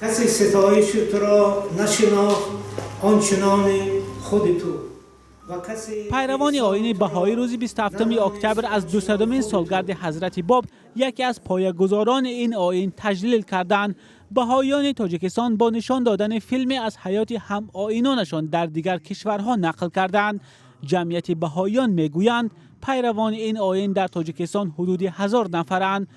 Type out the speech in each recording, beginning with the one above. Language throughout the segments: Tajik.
Касе ситоиши туро нашинохт ончунони худи ту ва касе. Пайравони оини баҳоӣ рӯзи 27 октябр аз 200-умин солгарди Ҳазрати Боб, яке аз поягузорони ин оин, таҷлил карданд. Баҳоиёни Тоҷикистон бо нишон додани филме аз ҳаёти ҳамоинонашон дар дигар кишварҳо нақл карданд. Ҷамъияти баҳоиён мегӯянд, пайравони ин оин дар Тоҷикистон ҳудуди 1000 нафаранд.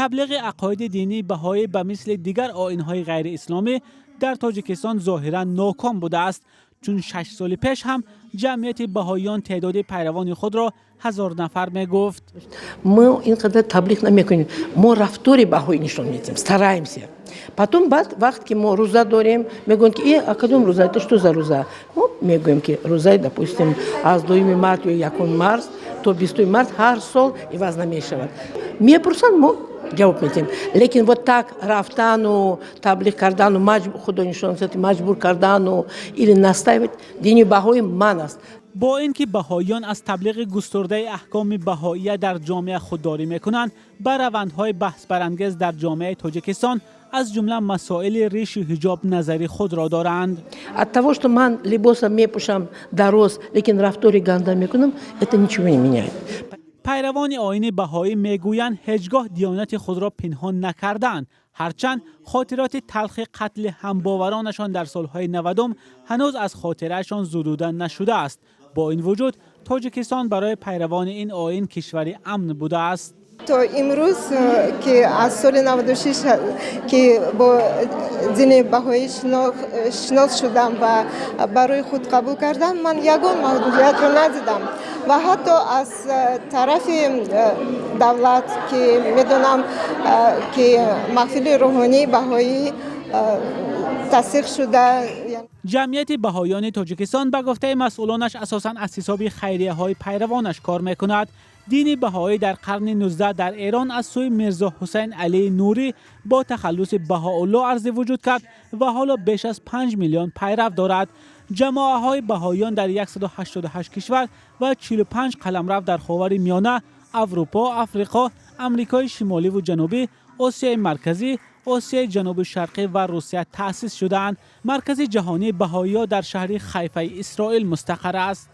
Таблиғи ақоиди динии баҳоӣ ба мисли дигар оинҳои ғайриисломӣ дар Тоҷикистон зоҳиран ноком будааст, чун 6 соли пеш ҳам ҷамъияти баҳоиён теъдоди пайравони худро 1000 нафар мегуфт. Мо ин қадар таблиғ намекунем, мо рафтори баҳоӣ нишон медиҳем, стараемся. Потом баъд вақт ки мо рӯза дорем, мегӯянд, ки э, а кадом рӯза, это что за рӯза? Мо мегӯем, ки рӯзаи, допустим, аз 2 март ё 1 март то 20 март ҳар сол иваз намешавад. Мепурсанд, мо ҷавоб медиҳем, лекин вот так рафтану таблиғ кардану худо нишон маҷбур кардану или настаивать, дини баҳои ман аст. Бо ин ки баҳоиён аз таблиғи густурдаи аҳкоми баҳоия дар ҷомеа худдорӣ мекунанд, ба равандҳои баҳсбарангез дар ҷомеаи Тоҷикистон, аз ҷумла масоили ришу ҳиҷоб, назари худро доранд. От того, что ман либоса мепӯшам дароз, лекин рафтори ганда мекунам, это ничего не меняет. Пайравони оини баҳоӣ мегӯянд, ҳеҷ гоҳ диёнати худро пинҳон накардаанд, ҳарчанд хотироти талхи қатли ҳамбоваронашон дар солҳои 90-ум ҳанӯз аз хотираашон зудуда нашудааст. Бо ин вуҷуд Тоҷикистон барои пайравони ин оин кишвари амн будааст. То имрӯз, ки аз соли 96, ки бо дини баҳоӣ шинос шудам ва барои худ қабул кардам, ман ягон маҳдудиятро надидам ва ҳатто аз тарафи давлат, ки медонам, ки маҳфили рӯҳонии баҳоӣ тасдиқ шуда. Ҷамъияти баҳоёни Тоҷикистон, ба гуфтаи масъулонаш, асосан аз ҳисоби хайрияҳои пайравонаш кор мекунад. Дини баҳоӣ дар қарни 19 дар Эрон аз сӯи Мирзо Ҳусайн Алии Нурӣ бо тахаллуси Баҳоулло арзи вуҷуд кард ва ҳоло беш аз 5 миллион пайрав дорад. Ҷамоаҳои баҳоиён дар 188 кишвар ва 45 қаламрав дар Ховари Миёна, Аврупо, Африқо, Амрикои Шимоливу Ҷанубӣ, Осиёи Марказӣ, Осиёи Ҷануби Шарқӣ ва Русия таъсис шудаанд. Маркази ҷаҳонии баҳоиё дар шаҳри Хайфаи Исроил мустақар аст.